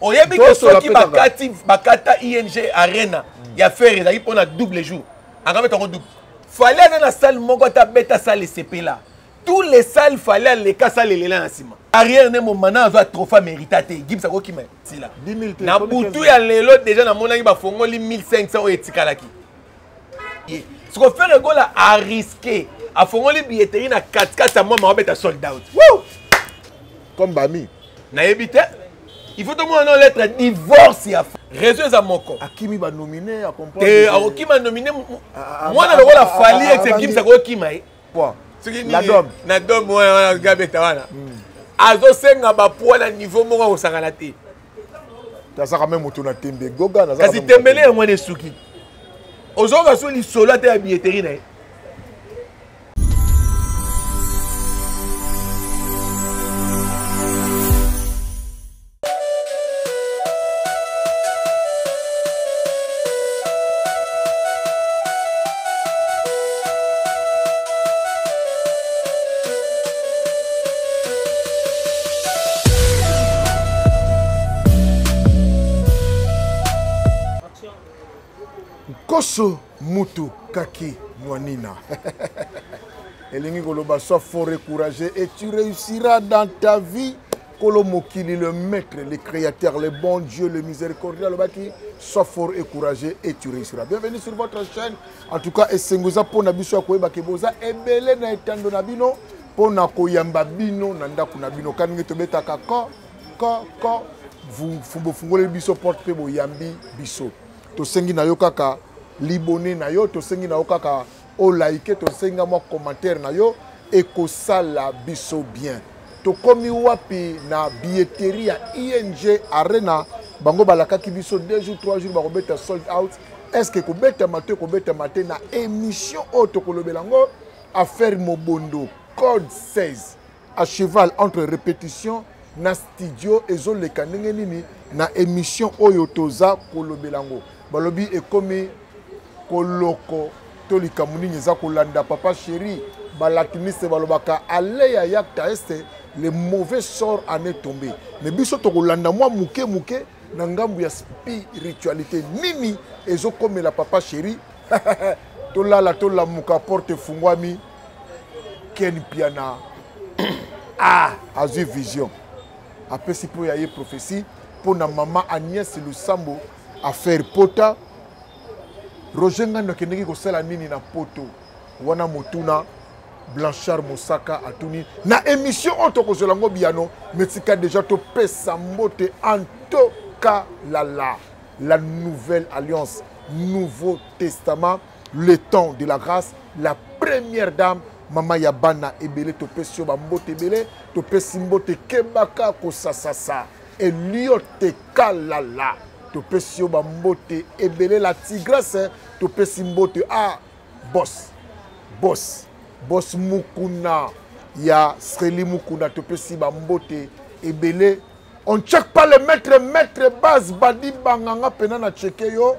Oyebi ke soki bakati bakata ING Arena ya Ferre ezalaki mpona double jour. Akabeta yango double. Fallait aza na salle moko ata beta salle esepela. Tous les salles fallait aleka salle elela na nsima. Arrière ne momana azwa trophée mérita te. Gibbs akokima sila. Na butu ya lelo déjà namonaki bafongoli 1500 oyo etikalaki. Siko Ferre Gola a risqué. Afongoli billetterie na katikati ya mwa maobeta sold out. Woo! Comme bami. Nayebi te. Il faut tomona no lettre divorce ya réseau eza moko. Akimi ba nominé a comprendre. Te akokima nominé mwana lokola Fally ex Gims akokima ye. Soki nini na dome wana wana gabeta wana. Azosenga ba poids na niveau moko akosangana te. Nazaka meme moto na tembe goga nazaka. Kasi tembele yango wana esuki. Ozoka so lisolo ata ya billetterie na ye. Nkoso mutu kaki mwanina elingi koloba sois fort et courageux et tu réussiras dans ta vie. Kolo mokili, le maître, le créateur, le bon Dieu, le miséricordieux alobaki sois fort et courageux et tu réussiras. Bienvenue sur votre chaîne. En tout cas, esengo eza mpo na biso ya koyeba ke boza ebele na etando na bino mpo na koyamba bino na ndako na bino. Ka ndenge tobetaka ko ko ko bofungoleli biso porte mpe boyambi biso. Tosengi na yo kaka libone na yo, tosengi na yo kaka olike, tosengi nga mwa commentaire na yo, ekosala biso bien. Tokomi wapi na billetterie ya ING Arena? Bango balakaki biso 2 jours 3 jours bakobeta sold out. Est-ce que kobetama te kobetama te na émission oyo tokolobela yango affaire Mobondo code 16 à cheval entre répétition na studio ezoleka ndenge nini na émission oyo toza kolobela yango. Balobi ekomi koloko to likambo nini eza kolanda papa chéri. Balatiniste balobaka aleya yakta este le mauvais sort en est tombé. Mais biso tokolanda mwa muke muke na ngambu ya spiritualité nini ezokomela papa chéri. Tolala tolamuka porte efungwami. Ken Piana ah azwi vision apesi mpo ya ye prophétie mpo na mama Agnès Lusambo affaire pota. Roger Ngando akendeki kosala nini na poto wana? Motuna Blanchard Mosaka atuni na émission oyo tokozwela yango biyano. Metika déjà topesa mbote antokalala la nouvelle alliance, nouveau testament, le temps de la grâce, la première dame mama ya bana ebele. Topesi yo bambote ebele, topesi mbote kebaka kosasasa eliote kalala, topesi yo bambote ebele la tigresse, topesi mbote a boss boss boss Mukuna ya Sreli Mukuna, topesi bambote ebele. On check pas le maître, maître base badi banganga pena na cheke yo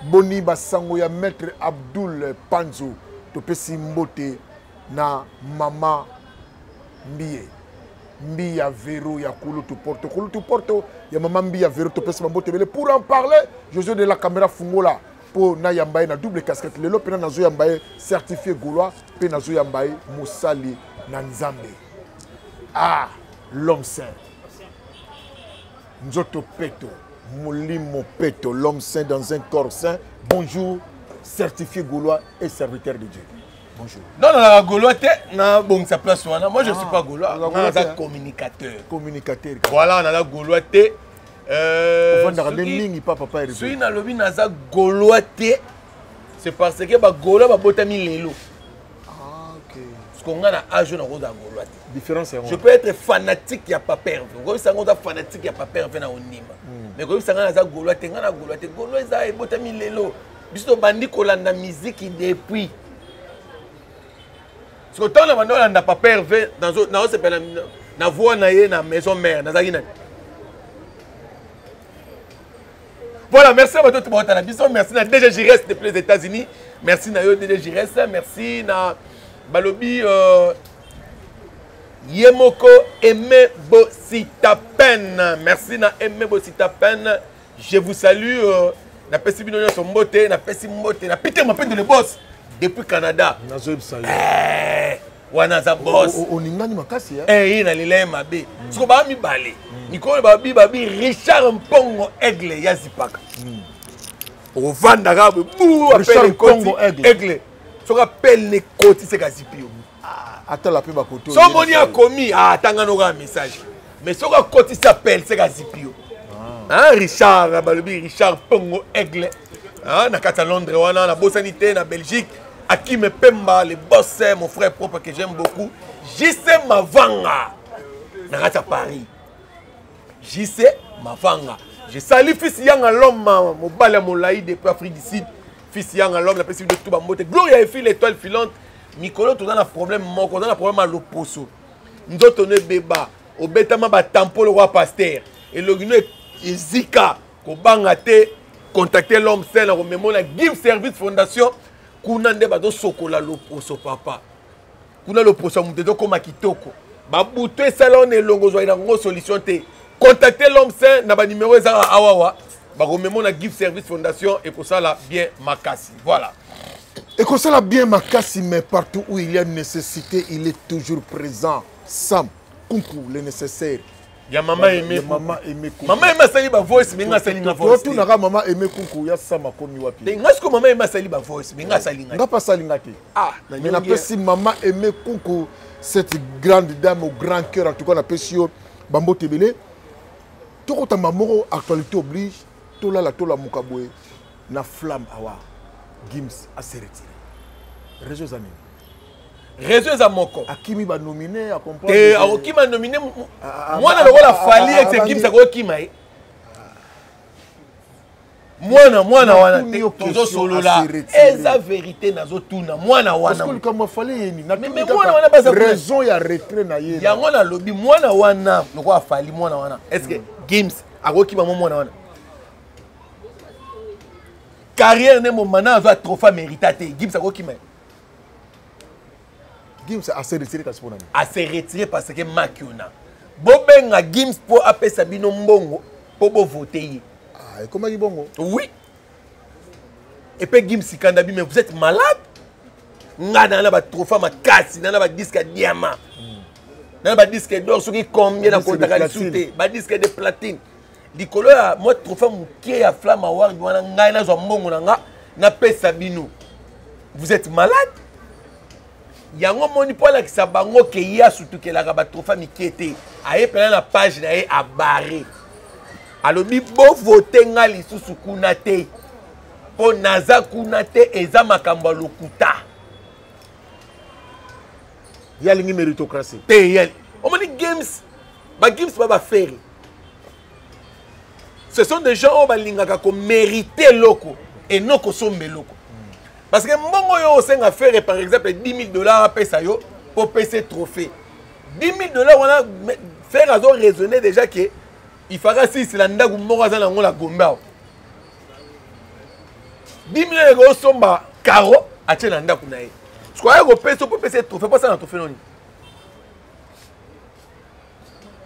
boni basango ya maître Abdul Panzo, topesi mbote na mama Mbie Mbia Vero ya Kulutu Porto, Kulutu Porto ya mama Mbia Vero, topesi mbote ebele. Pour en parler, Josué de la caméra fungola po na yamba ye na double casquette lelo pena nazo yamba ye certifié gaulois pe nazo yamba ye mosali na Nzambe. Ah, l'homme saint nzoto peto molimo peto, l'homme saint dans un corps saint. Bonjour certifié gaulois et serviteur de Dieu. Bonjour. Non, non, non, gaulois te na bongisa place wana. Moi je suis pas gaulois. Naza communicateur. Communicateur. Voilà, naza gaulois te. Ofandaka nde mingi pa papa Hervé. Soki nalobi naza gaulois te, c'est parce que ba gaulois babotami lelo. Ah, ok. Parce que nga na âge nakozala gaulois te. Différence yango. Je peux être fanatique ya papa Hervé. Okoyebisa nga oza fanatique ya papa Hervé na ondima. Mais koyebisa nga naza gaulois te, nga na gaulois te. Gaulois eza ebotami lelo. Biso tobandi kolanda miziki depuis. Parce que ntango na bandi kolanda papa Hervé, nazosepela na voix na ye na maison mère, nazalaki nani? Voilà, merci à tout le monde. Merci na DG Giresse depuis les États-Unis. Merci na yo DG Giresse. Merci na Balobi Ye moko Aimé Bositapen. Merci na Aimé Bositapen. Je vous salue. Napesi bino nyonso mbote, napesi mbote na Peter Mapendo le boss depuis Canada. Nazoyebisa yo. Eh, wana aza boss. Oningani makasi eh. Eh, ye nalela ye mabe. Siko ba mibale. Mikolo babi babi Richard Mpongo Aigle ya Zipaka. Ovanda kaka boye, bu Richard appel ekoti. Mpongo Aigle. Aigle. Soki appel nekoti seka zipi yo. Atala mpe bakoto. So omoni akomi, ah, atanga noko ya message. Mais soki akotisi appel seka azipi yo. Ah. Hein, Richard, balobi Richard Pongo Aigle. Hein, na kati ya Londres wana, nabosani te na Belgique. Akim Pemba, le boss, mon frère propre que j'aime beaucoup. JC Mavanga, na kati ya Paris. JC Mavanga. Je salue fils Yanga l'homme, mobali ya molai depuis Afrique du Sud. Fils Yanga l'homme, napesi bino tout bambote. Gloria Efi, l'étoile filante. Mikolo toza na problème moko, toza na problème ya loposo. Nzoto no ebeba, obetama ba tampo lokola pasteur. Elongi no ezika, kobanga te, contacter l'homme saint na komemo na Give Service Fondation. Kuna nde bazosokola loposo papa. Kuna loposo ya moto ezokoma kitoko. Babuto esala wana elongo ozwaki nango solution te. Contacter l'homme saint na ba numéro ezaka awawa. Bakomemo na Give Service Fondation ekosala bien makasi. Voilà. Ekosala bien makasi, mais partout où il y a nécessité, il est toujours présent. Sam Kunku, le nécessaire. Ya mama Aimé. Ya mama Aimé Kunku. Mama Aimé asali ba voice, mais nga asali nga voice. Totunaka mama Aimé Kunku, ya Sam akomi wapi? Te, nga siko mama Aimé asali ba voice, mais nga asali nga. Nga pa asali nga te. Ah, mais napesi mama Aimé Kunku, cette grande dame au grand cœur, en tout cas napesi yo bambote ebele. Tokotamba moko, actualité oblige, tolala tolamuka boye na flamme awa. Gims a se retiré. Réseau eza nini? Réseau eza moko. Akimi ba nominé, a comprendre. Te, akokima nominé, mwana lokola Fally ete Gims akokima ye. Mwana, mwana wana te, tozosolola. Eza vérité nazotuna mwana wana. Parce que likambo ya Fally ye nini? Mais, mais mwana wana baza kuna. Raison ya retrait na ye. Yango nalobi mwana wana lokola Fally mwana wana. Est-ce que Gims akokima mo mwana wana? Carrière ne momana azwa trophée mérita te. Gims akokima ye. Gims a se retiré kasi pona nini? A se retiré parce que Makiona. Bobenga Gims po apesa bino mbongo po bo voter ye. Ah, ekomaki bongo? Oui. Et puis Gims kanda bi, mais vous êtes malade? Nga na ba trophée makasi, na ba disque ya diamant. Na ba disque d'or soki combien na Disque de kontaka lisu platine. te, ba disque de platine. Likolo ya moi trophée moke ya Flamme Award wana ngai nazwa mbongo na nga napesa bino. Vous êtes malade? Yango moni po alakisa bango ke ye asutukelaka ba trophée mike te. Aye pena na page na ye abarré. Alobi bo voter nga lisusu kuna te. Po naza kuna te eza makambo ya lokuta. Ye alingi méritocratie. Te ye. Omoni games, ba games ba ba faire. Ce sont des gens oyo balingaka ko mériter eloko et non kosomba eloko. Parce que mbongo oyo osenga faire par exemple 10 000 $ apesa yo po pesa trophée. 10 000 $ wana faire azo raisonner déjà que il fera six la ndaku moko aza nango na Gombe awa. 10 000 ekosomba caro atie na ndaku na ye. Soki kopesa po pesa trophée, po asala na trophée noni.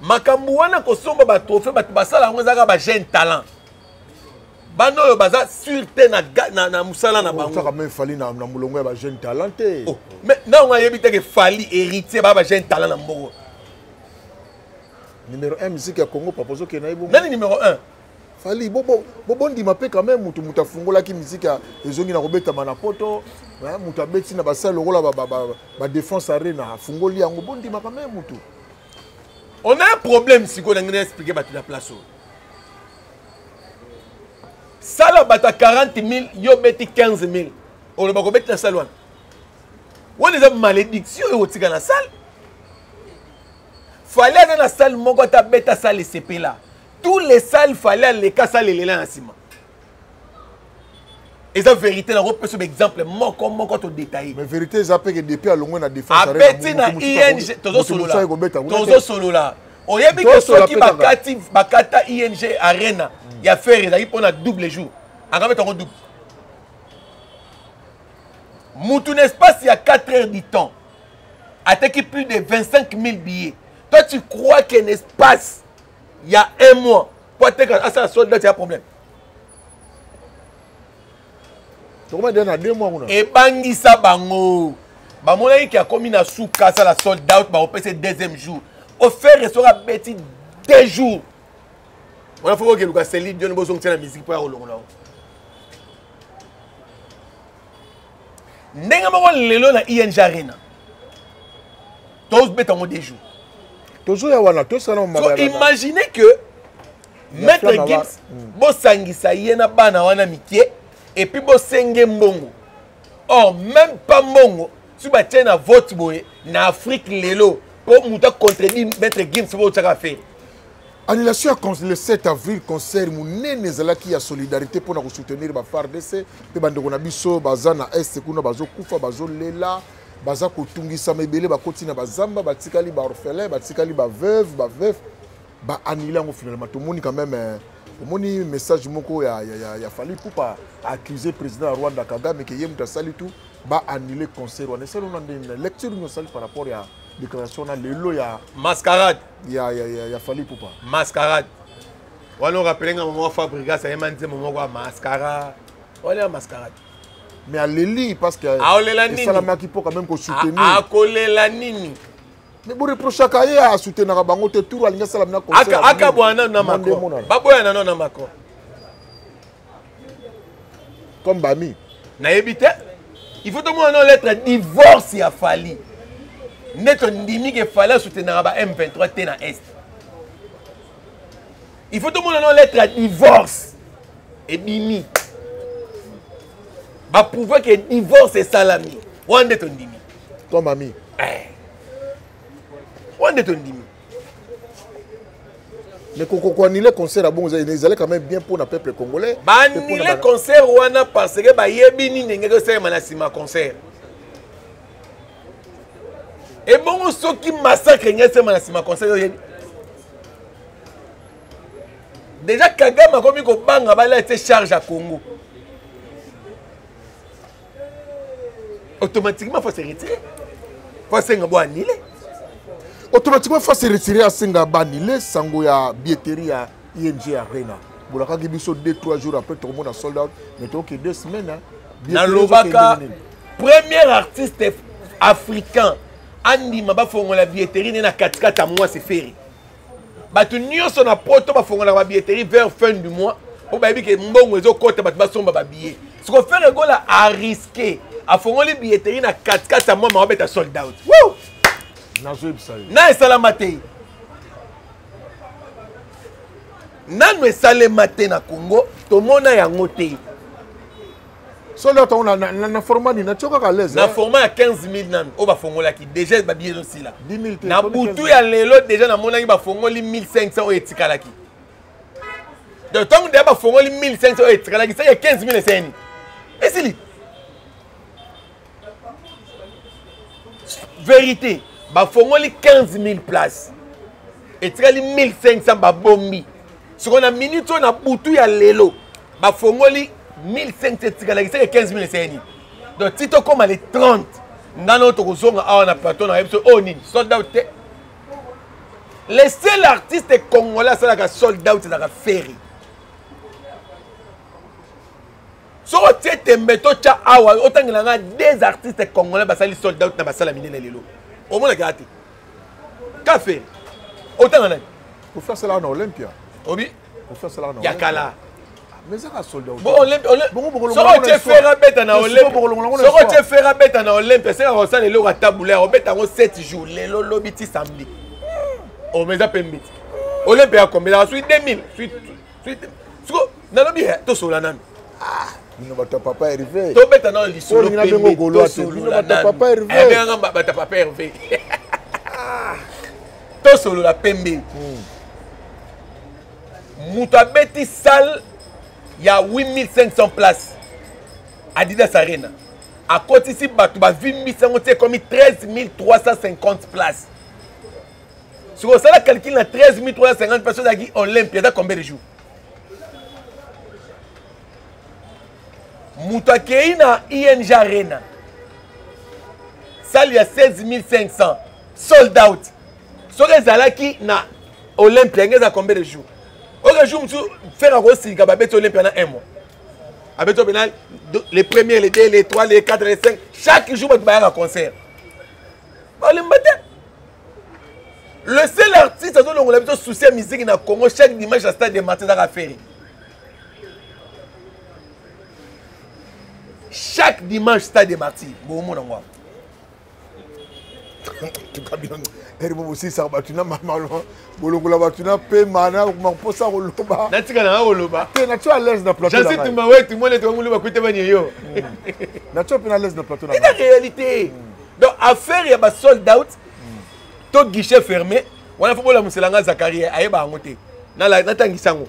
Makambo wana kosomba ba trophée bato basala yango ezaka ba jeune talent. Bana oyo baza sûr te na mosala na bango. Osaka même Fally na molongo ya ba jeune talent te. Oh, mais na ngo ayebi te ke Fally héritier ba ba jeune talent na mboko. Numéro 1 musique ya Congo papa ozo kende na ye bongo. Nani numéro 1? Fally, bo, bo, bo, bondima pe quand même mutu, mutu afungolaki musique ya ezongi na kobetama na poto, hein, mutu abeti na basala lokola ba défense arena afungoli yango, bondima quand même mutu. On a un problème sikoyo na ngai na expliquer bato na place oyo. Sala bato ya 40 000, yo beti 15 000. Oloba kobeti na salle wana. Wana eza malédiction oyo otika na salle. Fallait aza na salle moko ata beta salle esepela. Tous les salles fallait aleka salle elela na nsima. Eza vérité na kopesa ba exemple moko moko to détailler. Mais vérité eza pe que depuis alongwe na défense abeti na ING tozosolola. Tozosolola. Oyebi ke soki bakati bakata ING Arena ya faire ezalaki mpona double jour. Akabeta yango double. Mutu na espace ya 4 heures du temps. Ateki plus de 25 000 billets. Toi, tu crois qu'un espace, il y a un mois, pour ateka asala sold out, il y a problème. Tokoma déjà na 2 mois kuna. Ebangisa bango. Bamonaki ke akomi na suka asala sold out, bakopesa deuxième jour. Ofere soki abeti 2 jours. Wana fo kokeluka Céline Dion bozongisa na musique mpo ya kolongola yango. Ndenge moko lelo na ING Arena. Tozobeta yango 2 jours. Tozoya wana tosala So imaginez que Maître Gims bosangisa ye na bana wana mike et puis bosenge mbongo. Or même pas mbongo si batie na vote boye na Afrique lelo po moto acontredit Maître Gims po otiaka affaire. Annulation ya le 7 avril concert monene ezalaki ya solidarité mpona kosoutenir ba FARDC mpe bandeko na biso baza na est kuna bazokufa bazolela baza kotungisama ebele bakoti na bazamba batikali baorphelin batikali baveuve baveuf baannule yango finalement. Tomoni quand même omoni message moko ya Fally Ipupa accusé président ya Rwanda Kagame ke ye moto asali tout baannule concert wana. Esali ona ndenge lecture nini osali par rapport ya déclaration na lelo ya mascarade ya Fally Ipupa? Mascarade wana orappele nga mama Fabrigas ayema nzembo moko ya mascara wana ya mascarade. Mais aleli parce que aolela nini? Esalamaki mpo quand même kosoutenir. Akolela nini? Mais boreprochaka ye asoutenaka bango te tour alingi asala mina concert. Akabwana nano na Macron, baboya nano na Macron. Comme bami. Nayebi te, il faut tomona no lettre divorce ya Fally nde tondimi ke Fally asoutenaka ba M23 te na est. Il faut tomona no lettre ya divorce ebimi baprouve ke divorce esalami wana nde tondimi. Comme ami. Wana nde tondimi. Mais kokokoanile concert ya bongo ezali quand même bien mpona peuple congolais. Baanile concert wana parce que bayebi nini ndenge esalema na nsima concert. Ebongo soki massacre ndenge esalema na nsima concert, oyebi déjà Kagame akomi kobanga bala ete charge ya Congo, automatiquement faut se retirer, faut asenga bo annuler. Automatiquement faut se retirer, asenga baannuler. Sango ya billetterie ya ING Arena bolakaki biso 2 3 jours après tokomona sold out, mais tokoki 2 semaines. Nalobaka premier artiste africain andima bafongola billetterie ne na katikati ya mwasi Ferre. Bato nyonso na poto bafongolaka babilletterie vers fin du mois mpo bayebi ke mbongo ezokɔta, bato basomba babillet. Siko Ferre Gola arisque afongoli billetterie na katikati ya mwa maobeta sold out. Nazoyebisa yo. Na esalama te, nanu esalema te na Congo, tomona yango te. Sold out yango na format nini? Natio kaka l'aise. Na format ya 15 000 nanu oyo bafongolaki déjà babillet ezosila. 10 000 te. Na butu ya lelo déjà namonaki bafongoli 1500 oyo etikalaki. Donc ntango deya bafongoli 1500 oyo etikalaki, seke 15 000 eseni esili. Vérité, bafongoli 15 000 place, etikali 1500 babombi. Sikoyo na minute oyo na butu ya lelo bafongoli 1500 etikalaki, seke 15 000 eseni. Donc ti tokóma le 30, ngana oyo tokozonga awa na plateau na yebi so oyo nini sold out te. Le seul artiste congolais asalaka sold out ezalaka Ferre. Soki otie tembe, totya awa, otangela nga des artistes congolais basali sold out na basala minene lelo, omonaka te ka Ferre. Otanga nani? Kofi asalaka na Olympia. Obi. Kofi asalaka na ya kala. Mais ezaka sold out. Soki otie Ferre abeta na Olympia, soki otie Ferre abeta na Olympia, seka kosala eloko ya tabule, obeta yango 7 jours, lelo lobi ti samedi. Ome eza pembe ti Olympia ya combien? Ezaka sui 2000 sui. Siko nalobi tosola nanu. Bino bato ya papa Hervé. Tobeta nano lisolo. Pembe, tosolola nanu. Bato ya papa Hervé, tosolola pembe. Moto abeti salle ya 8500 place, Adidas Arena, akotisi bato bavimbisi yango ti ekomi 13350 place. Soki osala calcul na 13350 place, ozalaki Olympia eza combien de jours? Moto akei na ING Arena. Salle ya 16 500 sold out. Soki ezalaki na Olympia, yango eza combien de jours? Oyo jour mosusu Ferre akosilika, babeti Olympia na un mois, abeti opena les premiers, les deux, les trois, les quatre, les cinq, chaque jour bato bayaka concert, balemba te. Le seul artiste azolongola biso souci ya musique na Congo, chaque dimanche na Stade des Martyrs ezaka Ferre. Chaque dimanche, Stade des Martyrs, bomona ngo. Tuka bino eri bobosisaka bato na mama, bolongola bato na pema na mposa koloba. Natika nanga koloba. Te, natio à l'aise na plateau. Jansi tumba wetu mwana ete bamulu bakwite bani yo. Natio mpe na l'aise na plateau. Na réalité, donc affaire ya basold out to guichet fermé wana, fo bolamusela nga Zakarie, ayeba yango te, natangisa yango.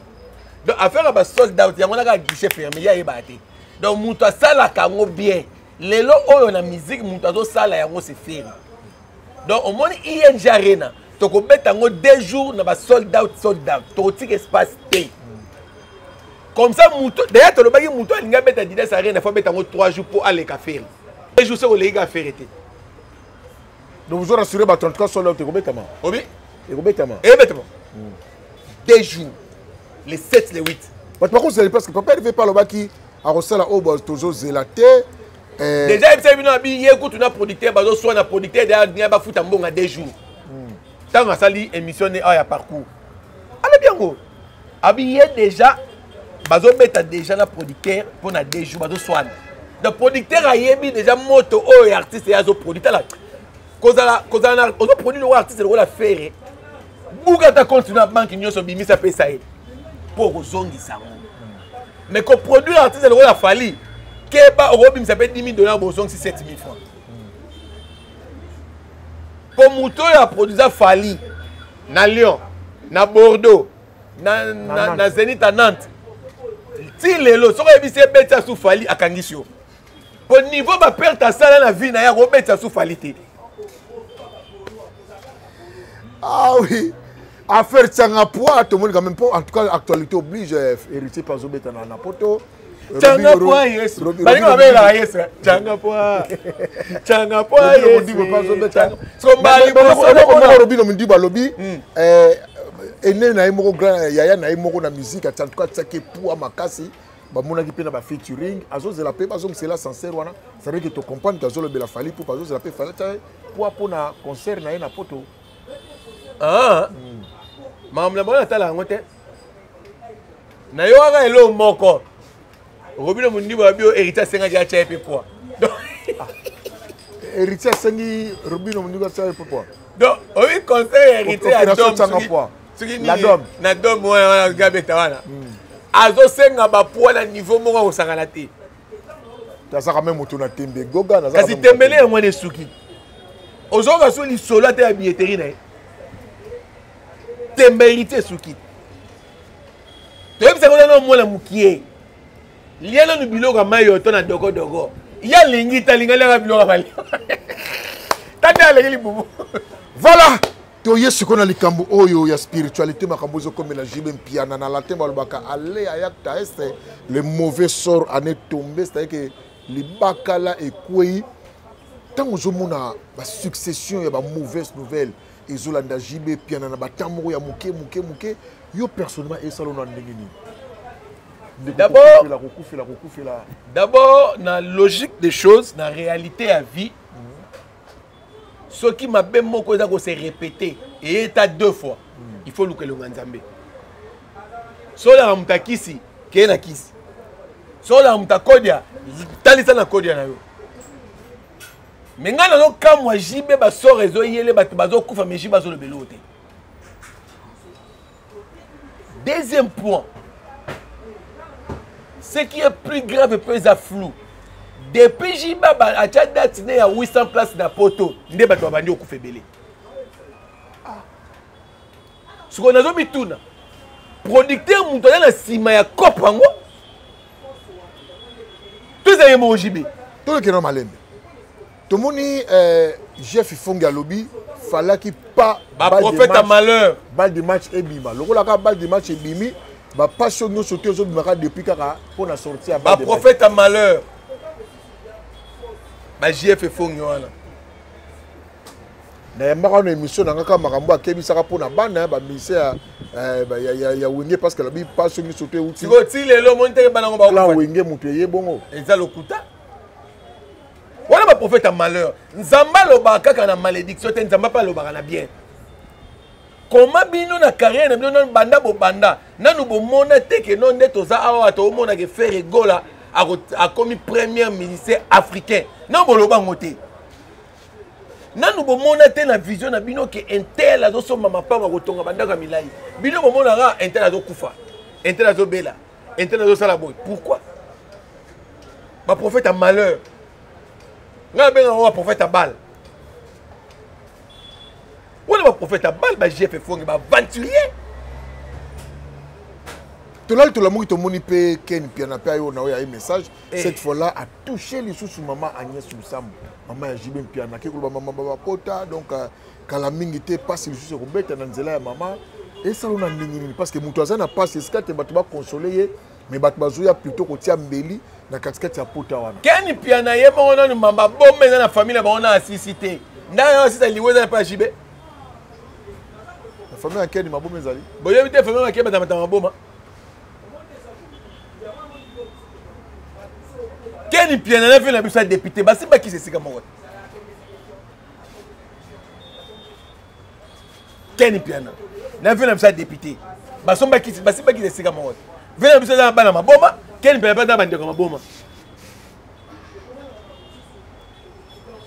Donc affaire ya basold out yango wana kaka guichet fermé, ye ayebaka te. Donc moto asalaka yango bien lelo oyo na musique, moto azosala yango, c'est Ferre. Donc omoni ING Arena, tokobeta yango 2 jours na basold out, sold out, tokotika espace te. Comme ça moto, d'ailleurs tolobaki, moto alingi abeta Adidas Arena, fo abeta yango 3 jours mpo aleka Ferre. 2 jours soki oleki ka Ferre te. Donc vous rassurez bato, en tout cas sold out ekobetama. Obi. Ekobetama. Ebetama 2 jours, les 7, les 8. Bato bakozela parce que papa Hervé pa alobaki akosala oyo tozozela te. Déjà yebisa bino, abi ye kutu na producteur bazoswana. Producteur deya bafuta mbongo ya 2 jours. Ntango asali émission ne awa ya parcours, alobi yango, abi ye déjà bazobeta déjà na producteur mpo na 2 jours, bazoswana. Donc producteur ayebi déjà moto oyo ya artiste ye azoproduire. Tala, kozala na ozoproduire lokola artiste lokola Ferre, buka ata compte na banque nyonso, bimisa, pesa ye mpo okozongisa yango. Mais koproduire artiste lokola Fally, keba, okobimisa mpe 10 000 dollars, bozongisi 7 000 francs. Mpo moto oyo aproduisa Fally na Lyon, na Bordeaux, na Zénith à Nantes, ti lelo soki oyebisi ebeti asu Fally, akangisi yo, mpo niveau baperte asala na vie na ye, akobetisa su Fally te. Ah oui, affaire Tianga Poa, tomoni quand même po, en tout cas actualité oblige, Héritier mpe azobeta na poto. Tianga Poa Yesu, balingi babelaka Yesu, Tianga Poa, Tianga Poa Yesu. Robinho Mundibu alobi ene na ye moko, grand yaya na ye moko na musique, en tout cas atiaki poa makasi, bamonaki mpe na bafeaturing, azozela mpe bazongisela ascenseur wana. C'est vrai que tocomprendre ke azolobela Fally mpo azozela mpe Fally atia poa mpo na concert na ye na poto. Ah, makambo na bango natala yango te. Nayokaka eloko moko, Robinho Mundibu abi oyo Héritier asengaki atya ye mpe poa. Héritier asengi Robinho Mundibu atya ye mpe poa. Donc oyi conseil ya Héritier ya Dome, soki nini na Dome wana wana gabeta wana, azosenga bapoids na niveau moko akosangana te. Azaka me moto na tembe goga. Kasi tembele yango wana esuki, ozoyoka so lisolo ata ya billetterie na ye, tembe Héritier esuki. Toyebisaka wana mwana mokie, lia nanu biloko ya mai oyo to na dogodogo. Ye alingi te, alingi aliaka biloko ya mali tande, alingi libumu. Voilà, toye sikoyo na likambo oyo ya spiritualité, makambo ezokomela JB Mpiana. Na latin balobaka alea iacta est, le mauvais sort en est tombé, c'est à dire que libakala ekwei. Ntango ozomona basuccession ya bamauvaise nouvelle ezolanda JB Mpiana na batemps moko ya moke moke moke, yo personnellement esala na ndenge nini? D'abord, kokufela kokufela. D'abord, na logique des choses, na réalité ya vie, soki mabe moko eza kose répéter eyeta deux fois, il faut luka elonga Nzambe. So olaka moto akisi, keye na kisi. So olaka moto akodia, talisa na kodia na yo. Me ngai nazokamwa, JB basor ezoyele, bato bazokufa, me JB azolobela oyo te. Deuxième point, ce qui est plus grave mpe eza flou, depuis JB atya date ne ya 800 place na poto, nde bato babandi okufa ebele. Sikoyo nazomituna, producteur moto aza na nsima ya cope yango to eza ye moko JB? Tolekena malembe, tomoni Jeff Ifonge alobi falaki pas. Baprophète ya malheur. Balle de match ebima lokola kaka balle de match ebimi, bapasi oyo nyonso te ezobimaka depuis kaka mpo na sortie ya baprophète ya malheur, ba JF Efongi wana. Nayambaka na émission na nga kaka makambo akebisaka mpo na bana bamusicien ya, eh, ya, ya, ya Wenge, parce que alobi paso miso to euti. Sikoyo ti lelo omoni teke bana yango clan Wenge moto eye bongo. Eza lokuta wana, baprophète ya malheur. Nzambe alobaka kaka na malédiction te, Nzambe mpe alobaka na bien. Koma bino na carrière na bino nanu banda bobanda nanu bomona te ke no nde toza awa toomona ke Ferre Gola akomi premier musicien africain. Nanu boloba yango te, nanu bomona te na vision na bino ke intel azosomba mapango, akotonga bandako ya milai. Bino bomonaka intel azokufa, intel azobela, intel azosala boye. Pourquoi baprophète ya malheur? Ngai abengaka ngo baprophète ya bale wana, baprophète ya bale, bagf efonge, baaventurier. Tolali, tolamuki, tomoni mpe Ken Piana mpe ayo na oyo aye message. Cette fois là atouché lisusu mama Agnès Lusambo, mama ya JB Mpiana, ake koloba mama babakota. Donc kala mingi te, mpasi lisusu ekobeta na nzela ya mama. Esalo na ndenge nini? Parce que moto aza na mpasi, esika te bato bakonsole ye, mais bato bazoya plutôt kotia mbeli na katikati ya pota wana. Ken Piana ye moko nanu mamba bomba eza na famille na bango na asisi te. Ndanga yo asisa liwa eza na pa JB. Na famille ya Ken maboma ezali. Boyebi te famille ya Ken batamata maboma. Ken Piana na vie na biso ya député basi bakisa esika moko te. Ken Piana na vie na biso ya député basomba kisi, basi bakisa esika moko te. Vie na biso eza na bana maboma, Ken Piana mpe aza bandeko ya maboma.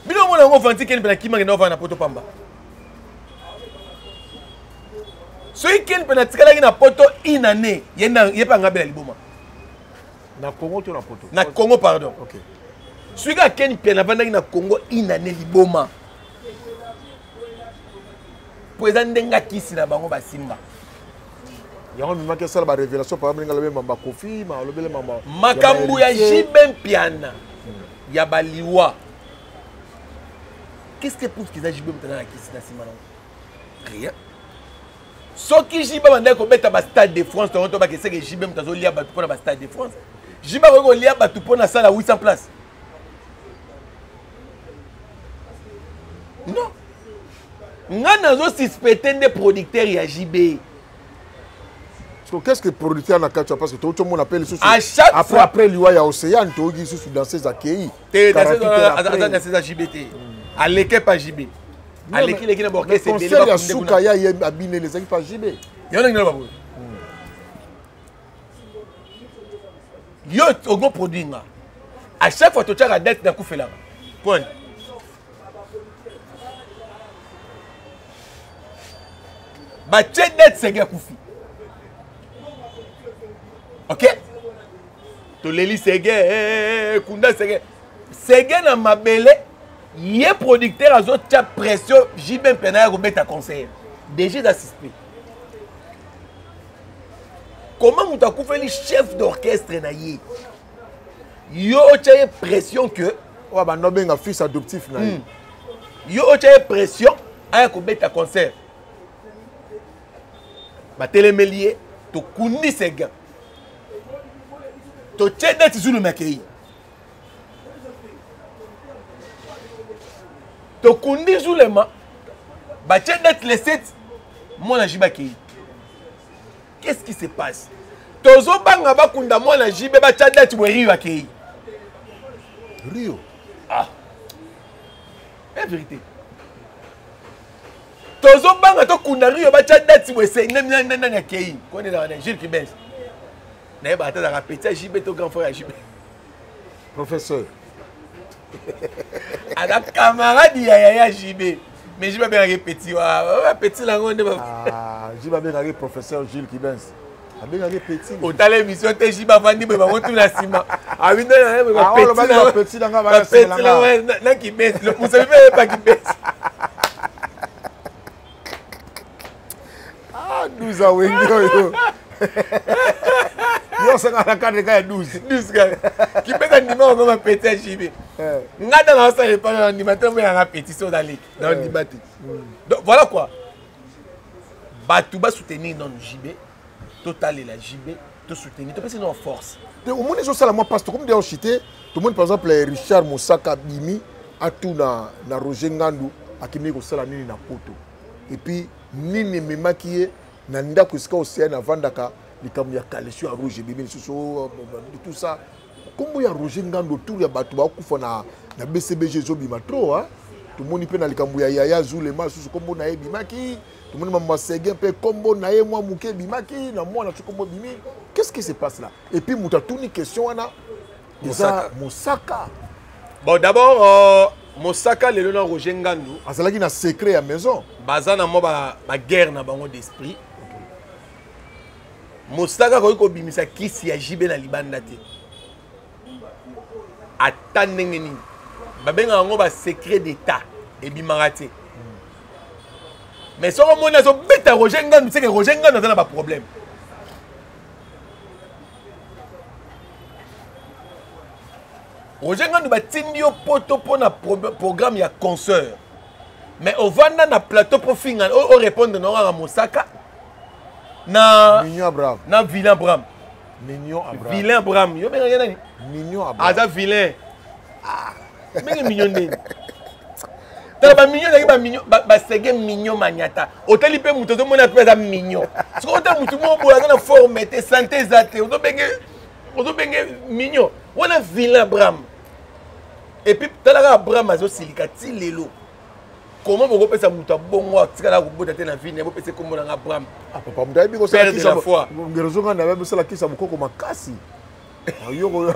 Bino omona yango vanti Ken Piana kimaki na ovanda na poto pamba. Soki Ken Piana atikalaki na poto une année, ye mpe angabela liboma. Na Congo to na poto? Na Congo, pardon. Okay. Soki kaka Ken Piana avandaki na Congo une année, liboma, mpo eza ndenge akisi na bango basimba. Yango amemaki asala barévélation par ndenge alobi mamba Kofi, ma alobele mamba. Makambo ya JB Mpiana ya baliwa, qu'est-ce que prouve qu'eza JB moto aza na kisi na nsima nango? Rien. Soki JB bandaki kobeta bastade de France tongo to bakeseke, JB moto azolia bato mpona bastade de France, JB akoki kolia bato mpona sala 800 place? Non. Nga nazosuspecte nde producteur ya JB. Parce que qu'est-ce que producteur na kati? Parce que tout le monde appelle lisusu À chaque après fois. Après liwa ya Océane, toyoki lisusu danseuse akei. Te. 48 heures aza après. Danseuse ya JB te, aleke pa JB, aleki leki na baorchestre ebele. Concert ya bakunde suka kuna. ya ye abineli ezalaki pa JB. Yango ndenge naloba boye, yo ogo produit nga, à chaque fois totiaka date, nakufelaka point. Batie date, Sege akufi, ok, toleli Sege, eh, kunda Sege, Sege na mabele. Ye producteur azotia pression JB Mpena ya kobeta concert, déjà eza suspect. Comment moto akufeli chef d'orchestre na ye, yo otya ye pression que oyo bando abenga fils adoptif na ye? Yo otya ye pression aya kobeta concert, batelemeli ye, tokundi Seguin, totie date, Zulumi akei, tokundi Zulema, batie date le 7, mwana JB akei. Qu'est-ce qui se passe? Tozobanga bakunda mwana JB, batya date boye, Rio akei. Rio. Ah, la vérité, tozobanga tokunda Rio, batya date boye, se nani akei? Koni ezalaka na Gilles Kibens, nayebaka te azalaka petit ya JB to grand frère ya JB. Professeur. Aza camarade ya yaya JB, mais JB abengaki petit wa petit nango nde. Ah, JB abengaki professeur Gilles Kibens, abengaki petit. Otala émission te, JB avandi boye, bango tuna nsima abi nde Ah, olobaki ba petit na nga, bana petit nsima na na Kibens, mosabi mpe yeba Kibens. Ah, 12 awenge oyo yo osanga na cadre ka ya 12. 12 kaka Kibens andima bango bapetit ya JB. Nga ntango asala epai na ndima te, moyanga petit so ozaleki na ndima te. Donc voilà quoi, bato basoutenir nano JB, totalela JB, tosoutenir, topesi nano force. Te, omoni ezosala mwa mpasi. Tokomi deya ochite, tomoni par exemple Richard Mosaka abimi atuna na Roger Ngandu. Akendeki kosala nini na poto? Et puis nini ememaki ye na ndako esika Océane avandaka? Likambo ya caleçon ya rouge ebimi lisusu, oh, tout ça. Kombo ya Roger Ngando autour ya bato bakufa na BCBG ezobima trop, hein? Tomoni mpe na likambo ya Yaya Zulema lisusu kombo na ye ebimaki. Tomoni mama Seguin mpe kombo na ye mwa moke ebimaki na mwana so kombo ebimi. Qu'est-ce qui se passe là? Et puis moto atuni question wana eza Mosaka. Bon, d'abord Mosaka lelo na Roger Ngandu azalaki na secret ya maison. Baza na mwa baguerre na bango d'esprit. Mosaka akoki kobimisa kisi ya JB na libanda te, ata ndenge nini. Babengaka yango basecret d'état, ebimaka te. Mais soki omoni azobeta Roger Ngandu, seke Roger Ngandu aza na baproblème. Roger Ngandu, batindi yo poto mpo na programme ya concert, mais ovanda na plateau mpo finga, orépondre na kaka Mosaka na Mignon Abraham. Na vilain Abraham. Mignon Abraham. Vilain Abraham, yo bengaka nani? Mignon Abraham. Aza vilain. Ah, ndenge mignon, ndenge tala bamignon ezalaki bamignon, basege mignon manyata. Otali mpe moto ozomona mpe aza mignon. Soki otali motu moko boye aza na forme te, sante eza te, ozobenge mignon wana vilain Abraham. Et puis talaka Abraham azosilika ti lelo. Comment bokopesa moto abongo atikala kobota te na vie na bopesa kombo nanga Abraham? Ah, papa, moto ayebi kosala kisa ngerozonga na ayebi kosala kisa mokoko makasi. Yoko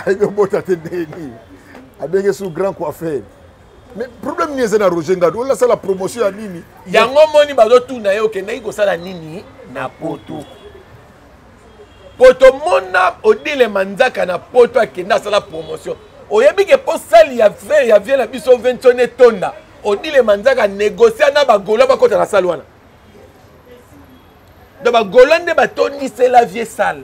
ayebi obota te, ndenge abenge su grand coiffeur. Mais problème nini eza na Roger Ngadu? Olasala promotion ya nini? Yango moni bazotuna ye okendaki kosala nini na poto. Po tomona Odile Manzaka na poto akende asala promotion. Oyebi ke mpo sali ya ve ya vie na biso Ventone etonda, Odile Manzaka négocia na bagaulois bakɔta na sale wana. Donc bagaulois nde batondisela vie sale.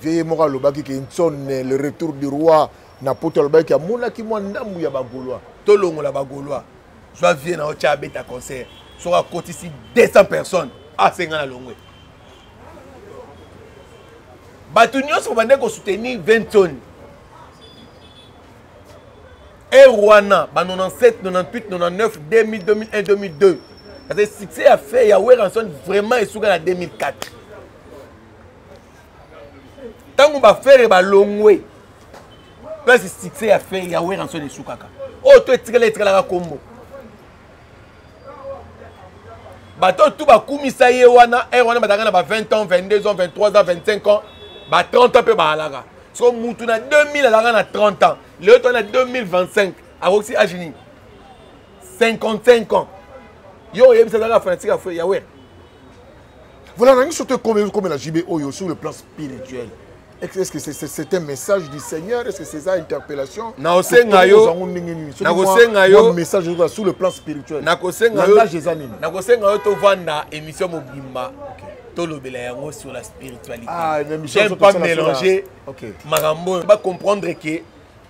Vie ye moko alobaki ke Nsone, le retour du roi na poto, alobaki amonaki mwa ndambu ya bagaulois. Tolongola bagaulois, zwa vie na yo tya abeta concert. Soki akotisi 200 personnes, asenga na longwe. Bato nyonso babandaki kosoutenir Ventone ere wana ba 97, 98, 99, 2000, 2001, 2002, parce que succès ya fait ya Werrason vraiment esuka na 2004, ntango bafere balongwe. Place succès ya fait ya Werrason esukaka, oyo to etikala etikalaka kombo. Bato tu bakumisa ye wana ere wana bazalaka na ba 20 ans, 22 ans, 23 ans, 25 ans, ba 30 ans mpe baalaka. So mutu na 2000 azalaka na 30 ans, lelo to na 2025 akokisi age nini? 55 ans. Yo oyebisa azalaka fanatique ya Wera. Voilà, nangi surtout comme la JB oyo sur le plan spirituel. Est-ce que c'est un message du Seigneur? Est-ce que c'est ça, interpellation? Nakosenga yo, nakosenga yo message sur le plan spirituel. Nakosenga yo, nakosenga yo tovanda émission mobimba, tolobela yango sur la spiritualité. Ah, j'aime pas mélanger makambo oyo. Bacomprendre ke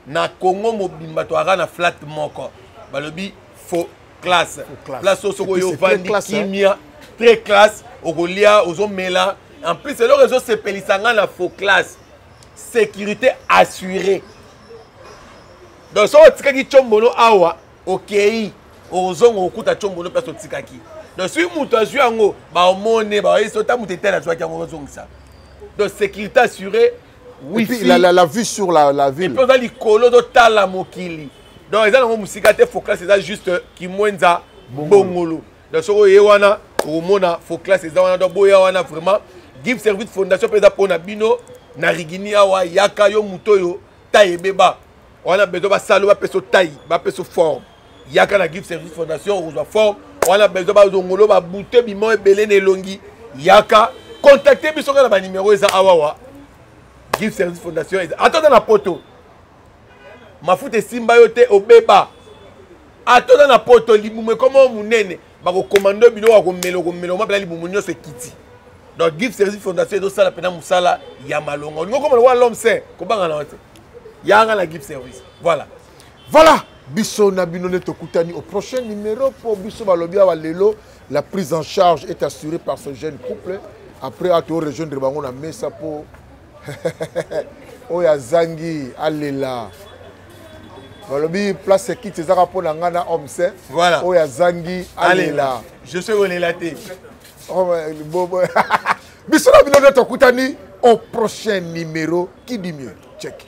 na Congo mobimba toaka na flat moko, balobi faux classe, place oyo soki oyo ovandi kimia, très classe, okolia, ozomela. En plus eloko ezosepelisa ngai na faux classe, sécurité assurée. Donc soki otikaki tshombono awa, okei, ozonga okuta tshombono place otikaki. Donc soki moto azwi yango, baomone baoyesi ota moto etele azwaki yango, ozongisa. Donc sécurité assurée. Wifi, et puis, la vue sur la ville. Et puis oza likolo, ozotala mokili. Donc eza nango mosika te. Faux classe eza juste Kimwenza Bongolo. Donc soki oye wana, okomona faux classe eza wana. Donc boya wana vraiment. Give Service Fondation mpe eza mpona bino na Rigini awa. Yaka yo moto oyo taille ebeba wana, besoin basalo bapesa taille, bapesa forme, yaka na Give Service Fondation, okozwa forme wana. Besoin bazongolo babute bimo ebele na elongi, yaka contacte biso kaka na banimero eza awawa. Give Service Fondation eza ata oza na poto, mafuta esimba yo te, obeba, ata oza na poto, libumu ekoma monene, bakokomando biloko ya komela, okomela oma mpena libumu nyonso ekiti. Donc Give Service Fondation ezosala mpena mosala ya malonga. Olingi okoma lokola l'homme saint, kobanga na yo te, yanga na Give Service. Voilà. Voilà, biso na bino nde tokutani au prochain numéro. Mpo biso balobi awa lelo, la prise en charge est assurée par ce jeune couple. Après ato rejoindre bango na mesa mpo oyo azangi alela. Balobi place kiti ezaka mpo na ngai na homme saint. Voilà. Oyo azangi alela. Je suis kolela te. Oh, biso na bino nde tokutani au prochain numéro. Qui dit mieux? Check.